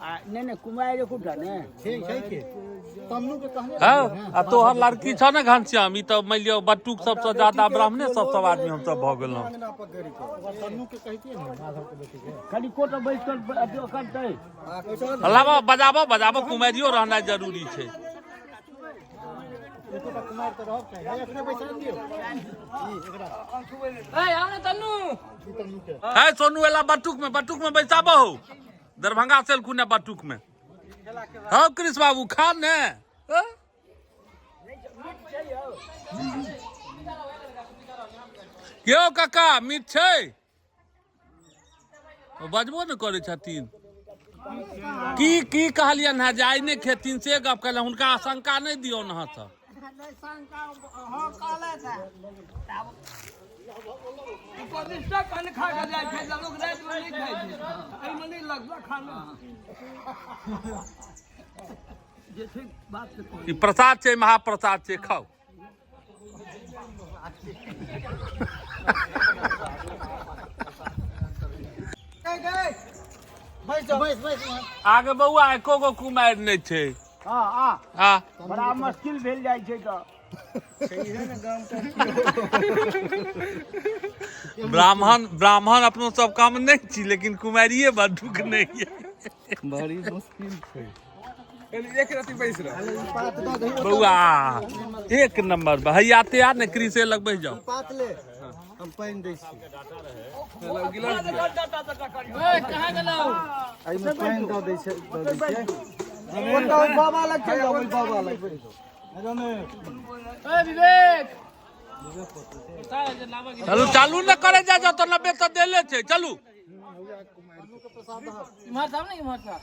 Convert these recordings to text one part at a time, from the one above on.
आ नहि नहि, कुमारि एकोटा ने छै छै के तन्नू के कहने। हँ, आ तोहर लड़की छौ ने घनश्याम, ई तऽ मानि लिअ बटुक सबसँ ज्यादा ब्राह्मणे सब, सब आदमी हमसब भऽ गेलहुँ। तन्नू के कहितियै ने, माधव के बेटी के। खाली कोट बैस कऽ अथी करतै। लाबऽ, बजाबऽ बजाबऽ, कुमारियो रहनाइ जरूरी छै। एकोटा कुमारि तऽ रहब चाही। एकरे बैसा दियौ ई एकरा। ए, आउ ने तन्नू। ई तन्नू के। है सोनू एला, बटुक में, बटुक में बैसाबहो। दरभंगा से एलखुन ने बटुक में। हँ कृष्ण बाबू, खा ने। हँ? यौ काका, मीट छै? ओ बजबो ने करै छथिन। की की कहलियनि हेँ जे आइ नहि खेथिन से गप कहले? हुनका आशंका नहि दियौन अहाँ सब। प्रतिष्ठा कन खा के जाइ छै, लोक रातिमे नहि खाइ छै, एहिमे नहि लगबा खाना जे छै बात से। ई प्रसाद छै, महाप्रसाद छै, खाउ। बैस जाओ, बैस बैस। आगे बौआ, एको गो कुमारि नहि छै। हँ, आ आ बड़ा मुश्किल भेल जाइ छै तऽ। ब्राह्मण ब्राह्मण अपनो सब कम नहि छी, लेकिन कुमारिये बटुक नहि ये। बड़ी मुश्किल छै। एक रति बैस रह। पात दऽ दही। बौआ, एक नंबर भैया, तैयार ने कृषि लग बैस जाओ। पात ले, हम पानि दै छी। ए, कहाँ गेलौ? एहिमे पानि दऽ दै छै, दऽ दै छियै। ओतऽ ओहि बाबा लग चलि जाउ, ओहि बाबा लग। ए विवेक। चलू, चालू ने करे जा जाओ तो 90 तऽ देले छै, चलू। इम्हर साहब ने, इम्हर साहब।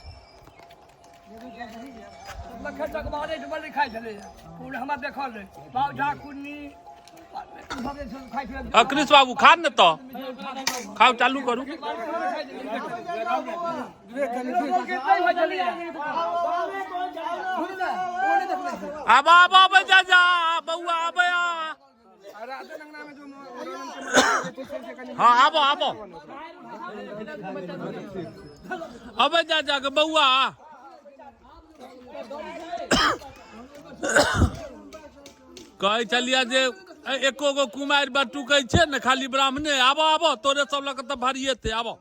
लखे तक बारे बड़ी खाइ छलै, पूरा हमरा देखल रहै बाबू झा कुन्नी सब जे छै खाइ छलै। आ कृष्ण बाबू, खा ने तऽ खाउ, चालू करू। आब आब आबै जा जा बौआ, आबै आ। हाँ, आबो आबो, अबै जा जा के बौआ। कहै छलियै जे एको गो कुमारि बटुकै छै ने, खाली ब्राह्मणे। आबो आबो, तोरे सब लग तऽ भरिएते, आबो।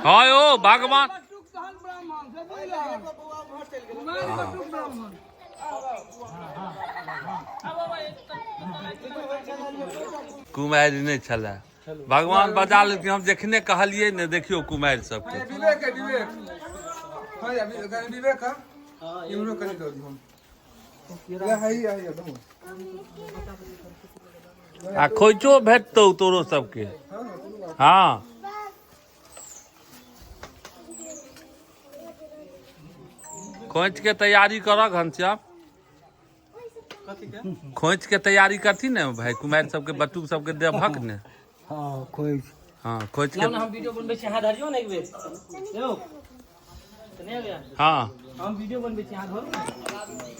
हाँ यौ भगवान। ब्राह्मण से बुझल, कुमारि बटुक ब्राह्मण। कुमारि नहि छलै, भगवान बजा लेलखिन। हम जखने कहलियै ने, देखियौ कुमारि सबके। विवेक है, विवेक। हाँ या विवेक है, इमरो कनी दऽ दिहन। ले है है है दहु। आ खोइचो भेटतौ तोरो सबके। हाँ, खोइच के तैयारी कर घनश्याम, खोइच के तैयारी करथी ने भाई, कुमारि सबके बटुक सबके देबहक ने। हँ, खोइच। हाँ, खोइच के। लाउ ने, हम वीडियो बनबै छी, अहाँ धरियौ ने एक बेर। यौ, तऽ नहि अबैया? हाँ। हम वीडियो बनबै छी, अहाँ धरू ने।